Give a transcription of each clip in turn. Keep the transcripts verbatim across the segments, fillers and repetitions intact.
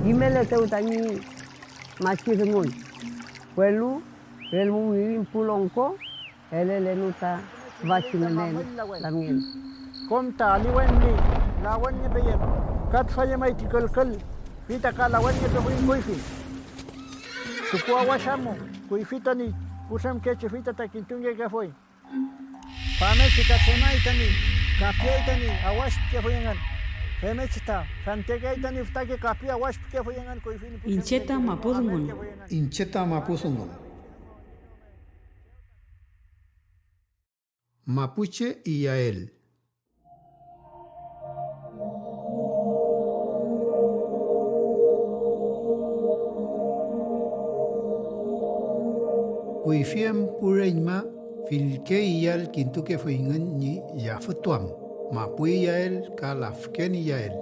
Kimeletew tañi machi dungun, welu relmu wirin pu longko elelenu ta tüfachi ngünen lamngen. Kom ta aliwen ñi lawenngepeyem, ka tüfa llemay ti külkül, fey ta ka lawenngepefuy kuyfi. Tukuawash amu, kuyfi tañi putremkechi, fey ta, ta kintungekefuy. Famngechi ta tremay tañi kapiay tañi awash pikefuy engün. Femngechi ta fentekeay tañi fütake kapi awash pikefuy engün kuyfi ñi pu Iñche ta mapu dungun. Iñche ta mapu dungun. Mapuche iyael. Kuyfi em pu reñma fillke iyal kintukefuyngün ñi yafütuam, mapu iyael ka lafken iyael.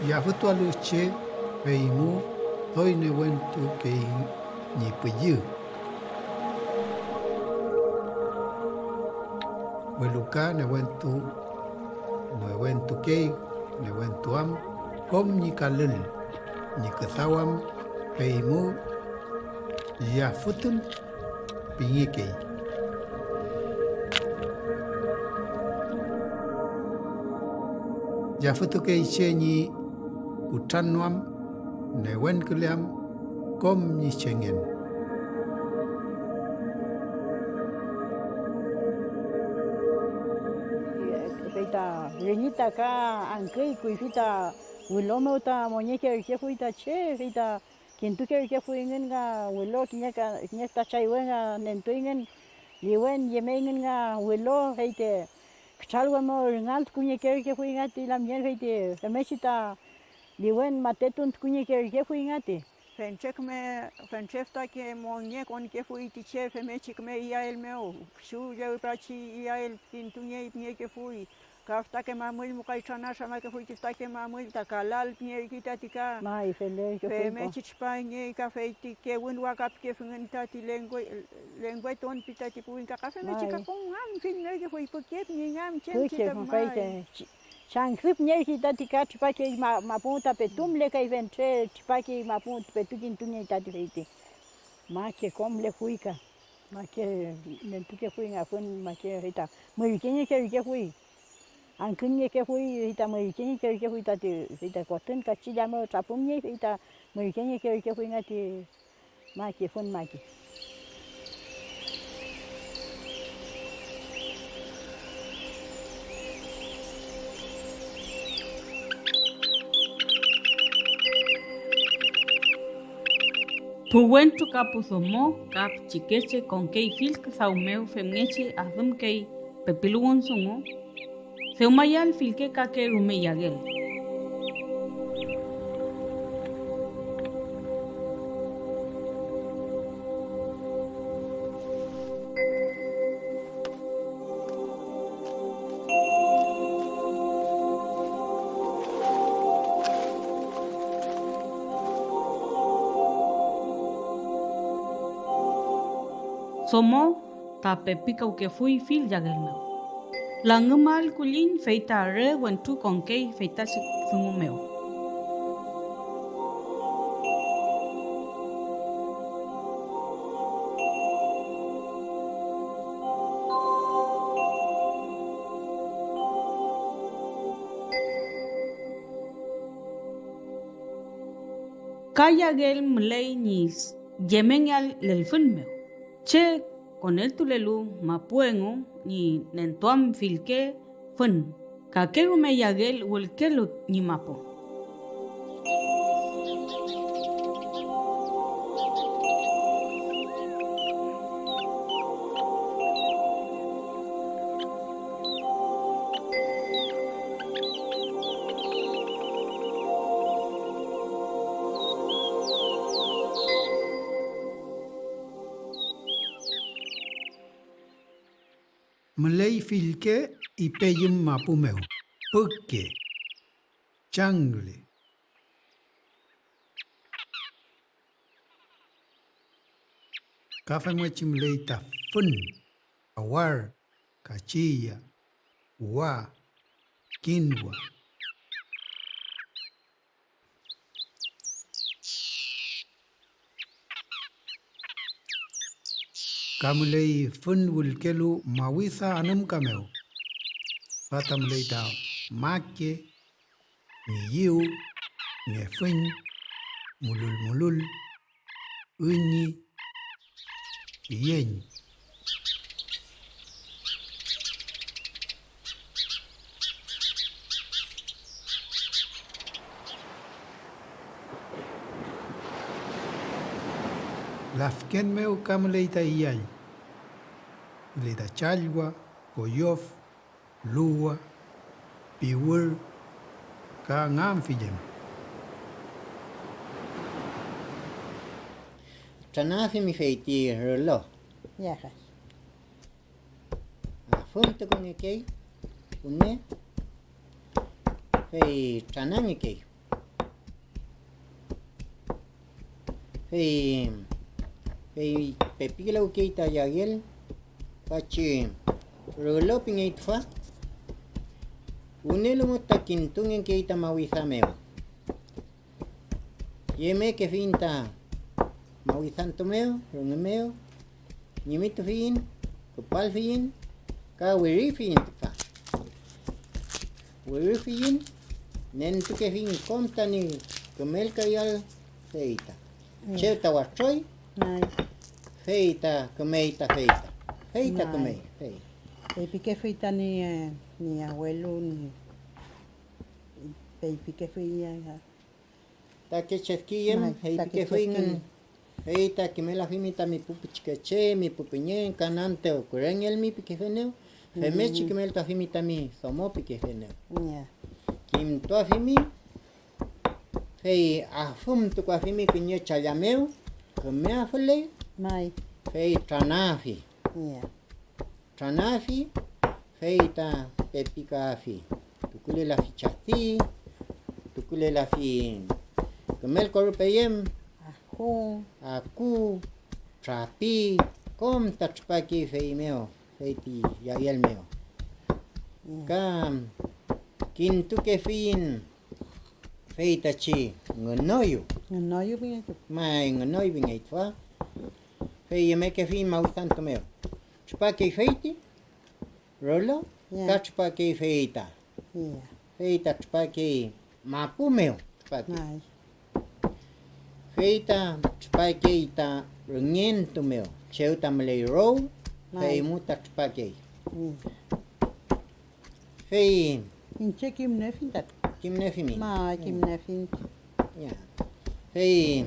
Yafütualu che, feymu doy newentukey ñi püllü, welu ka newentu, newentukey, newentu am kom ñi kalül, ñi küdaw am, feymu yafütun pingekey. Yafütukey che ñi kutrannoam, newenküleam kom ñi chengen. Fey ta reñi ta ka angküy, kuyfi ta wülo mew ta mongekerkefuy ta che, fey ta kintukerkefuyngün nga wülo, kiñe ka, kiñe füta chaywe nga nentuyngün, liwen yemeyngün nga wülo, fey ti kütralwe mew rüngan tukungekerkefuy nga ti lamngen, fey ti femngechi ta liwen matetun tukungekerkefuy nga ti. Fentre küme, fentre fütake mongekonkefuy ti che femngechi küme iyael mew, kisu llüprachi iyael kintungey pingekefuy. Ka fütake mamüll mukay tranatranakefuy ti fütake mamüll ta kalal pingey tati ka. May, feley, femngechi tripangey ka fey ti kewün waka pikefingün tati lengwe-, lengweton pi tati pu wingka, ka femngechi ka kom am fillmerkefuy, püke pingey am chem chi ta may. Changküpngerkey tati ka tripakey ma-, mapu ta petu mülekay fentre, tripakey mapu petu kintungey tati feyti. Make kom lefuy ka, make nentukefuy nga fün, make fey ta mürkeñekerkefuy. Angküñngekefuy, fey ta mürkeñekerkefuy tati, fey ta kotün kachilla mew trapümngey, fey ta mürkeñekerkefuy nga ti maki, fün maki. Pu wentru ka pu domo ka pichikeche konkey fill küdaw mew femngechi adümkey pepiluwün dungu, dewmayal fillke kake rume yagel. Domo ta pepikawkefuy fill yagel mew. Langümal kulliñ, fey ta re wentru konkey feytachi dungu mew. Ka yagel müley ñi yemengeael lelfün mew, che koneltulelu mapu engu ñi nentuam fillke fün, kake rume yagel wülkelu ñi mapu. Müley fillke ipeyüm mapu mew, püke, changle. Ka femngechi müley ta fün, awar, kachilla, wa, kinwa. Ka müley fün wülkelu mawida anümka mew. Ka ta müley ta make, miyiw, ngefüñ, mululmulul, üñi, yeñ. Lafken mew ka müley ta iyall, müley ta challwa, koyof, luwa, piwür ka nganfillem. Tranafimi fey ti rülo. Yahay. Afümtukungekey küme, fey tranangekey. Fey, fey pepikilewkey ta yagel tüfachi rülo pingey tüfa, wünelu mew ta kintungekey ta mawida mew. Yemekefiñ ta mawidantu mew, rünge mew, ñimitufiyiñ, küpalfiyiñ, ka wirifiyiñ tüfa. Wirifiyiñ, nentukefiyiñ kom tañi kümelkayal, fey ta chew ta watroy, fey ta kümey ta, fey ta, fey ta kümey, fey. Feypikefuy tañi, eh, ñi abuelu ñi, feypikefuy ñi, ta kechefkiyem, feypikefuyngün, fey ta kimelafimi tami pu pichikeche, mi pu püñeñ, ka nante kürengelmi pikefenew, femngechi kimeltuafimi tami domo pikefenew. Kimtuafimi, fey afümtukuafimi kiñe challa mew, küme afüley, fey tranafi. Tranafi, fey ta pepikaafi, tukulelafi chadi, tukulelafi kümelko rüpeyem, aku, aku, trapi, kom ta tripakey fey mew, fey ti yagel mew. Ka kintukefiyiñ fey tachi ngünoyu. Ngünoyu pingey tüfa. May, ngünoy pingey tüfa. Fey yemekefiñ mawidantu mew. Tripakey feyti rolo, ka tripakey feyta. Feyta tripakey mapu mew, tripakey. Feyta tripakey ta rüngentu mew, chew ta müley row, fey mu ta tripakey. Fey iñche kimniefiñ tati. Kimniefimi. May, kimniefiñ. Ya. Fey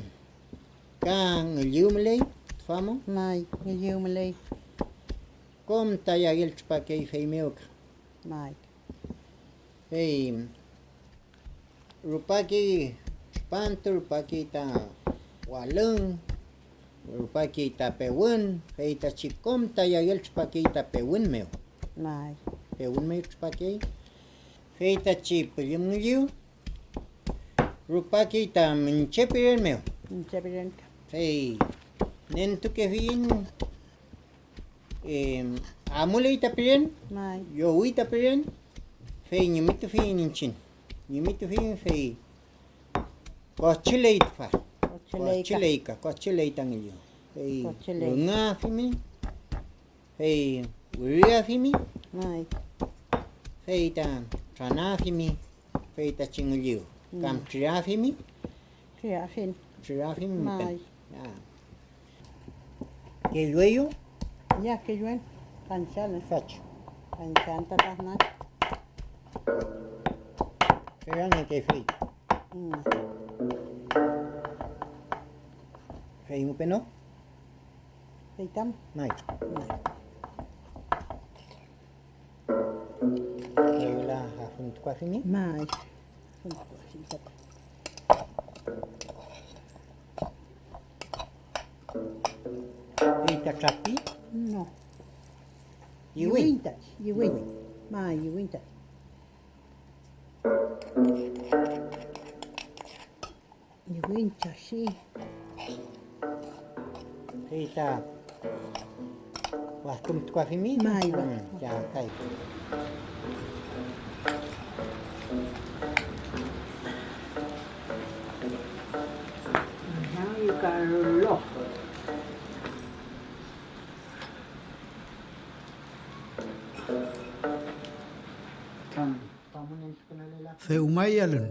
ka ngülliw müley tüfa mo? May, ngülliw müley. Kom ta yagel tripakey feymew ka. May. Fey rupakey tripantu, rupakey ta walüng, rupakey ta pewün, fey tachi kom ta yagel tripakey ta pewün mew. May. Pewün mew tripakey. Fey tachi püllüm ngülliw rupakey ta Münche piren mew. Münche piren. Fey nentukefiyiñ, em, amuley ta piren, may, llowi ta piren, fey ñimitufiyiñ iñchiñ. Ñimitufiyiñ, fey kochüley tüfa. Kochüley ka. Kochüley ka, kochüley ta ngülliw. Fey kochüley. Rüngaafimi, fey wiriafimi, may, fey ta tranafimi, fey tachi ngülliw, kam, mm, trürafimi. Trürafin. Trürafin müten. May. Ya. Kellueyu? Ya, kelluen. Kanchan. Fach. Kanchan ta tahna. Kerangekefey. Mm. Fey mu peno? Fey tam. May. May. Fewla afuntukuafimi. May. Afuntukuafimi. Fey ta trapi? No. Yiwiñ. Yiwiñ tati, yiwiñ. May, yiwiñ tati. Yiwiñ chashi. Fey ta wadkümtukuafimi. May, mm, wadküm. Ya, kay. Dewmayalün.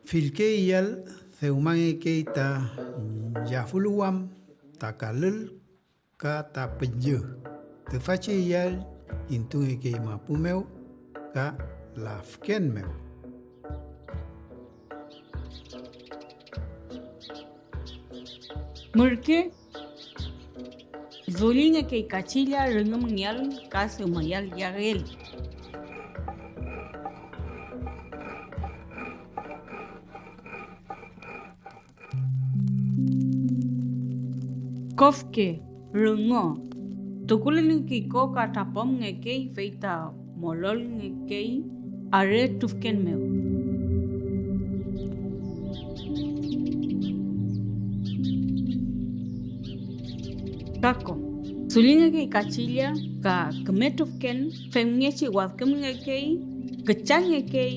Fillke iyal dewmangekey ta yafüluwam ta kalül ka ta püllü. Tüfachi iyal intungekey mapu mew ka lafken mew. Mürke dullingekey kachilla rüngümngeael ka dewmayael yagel. Kofke, rüngo, tukulelngekey ko ka trapomngekey, fey ta mololngekey are trufken mew. Kako, dullingekey kachilla ka küme trufken, femngechi wadkümngekey, küchangekey,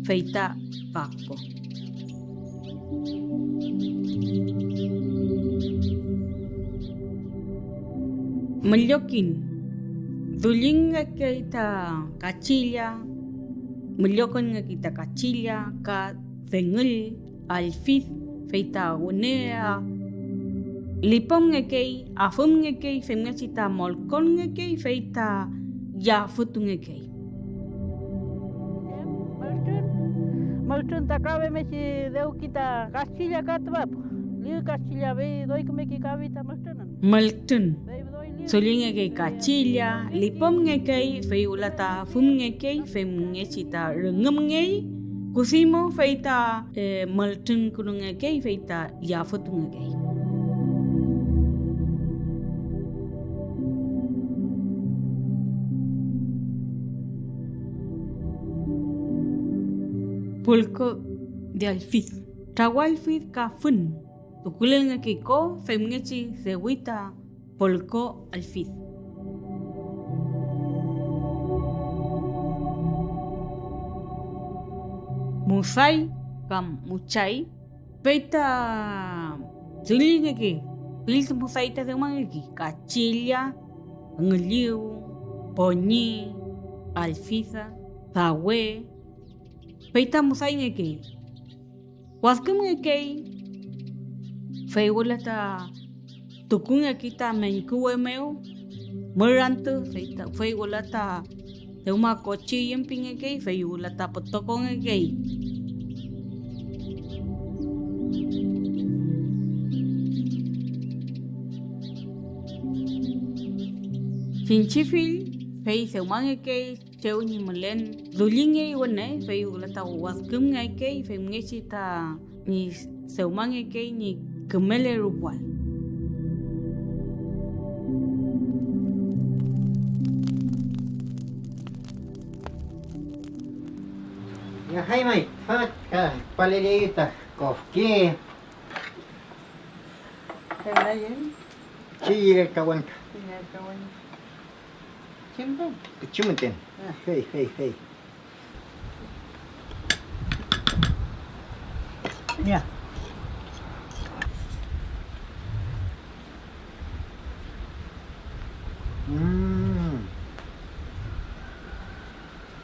fey ta kako. Müllokin, dullingekey ta kachilla, müllokongekey ta kachilla ka dengüll, allfid, fey ta wüne lipümngekey, afümngekey, femngechi ta molkonngekey, fey ta yafütungekey. Mültrün, mültrün ta ka femngechi dewki ta kachilla ka tüfa, lif kachilla, fey doy kümeke kawi ta mültrün. Mültrün. Dullingekey kachilla, lipümngekey, fey wüla ta afümngekey, femngechi ta rüngümngey, kudimu, fey ta, eh, mültrünkünungekey, fey ta yafütungekey. Pulku de allfid, trawallfid ka fün. Tukulelngekey ko femngechi dewi ta polko allfid. Musay kam muchay, fey ta dullingekey, fill musay ta dewmangekey, kachilla, ngülliw, poñi, allfida, dawe, fey ta musayngekey. Wadkümngekey, fey wüla ta tukungekey ta meñkuwe mew mür antü, fey ta, fey wüla ta dewma kochi üyüm pingekey, fey wüla ta pütokongekey. Chinchifill, fey dewmangekey chew ñi mülen dullingey wüne, fey wüla ta wadkümngekey femngechi ta ñi dewmangekey ñi kümele rupuael. Yahay may, tüfa ka küpaleleyu ta kofke. Chiyerkawen ka. Chem müten. Chem müten. Ah. Fey, fey, fey. Ya. Mm.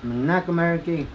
Müna kümerkey.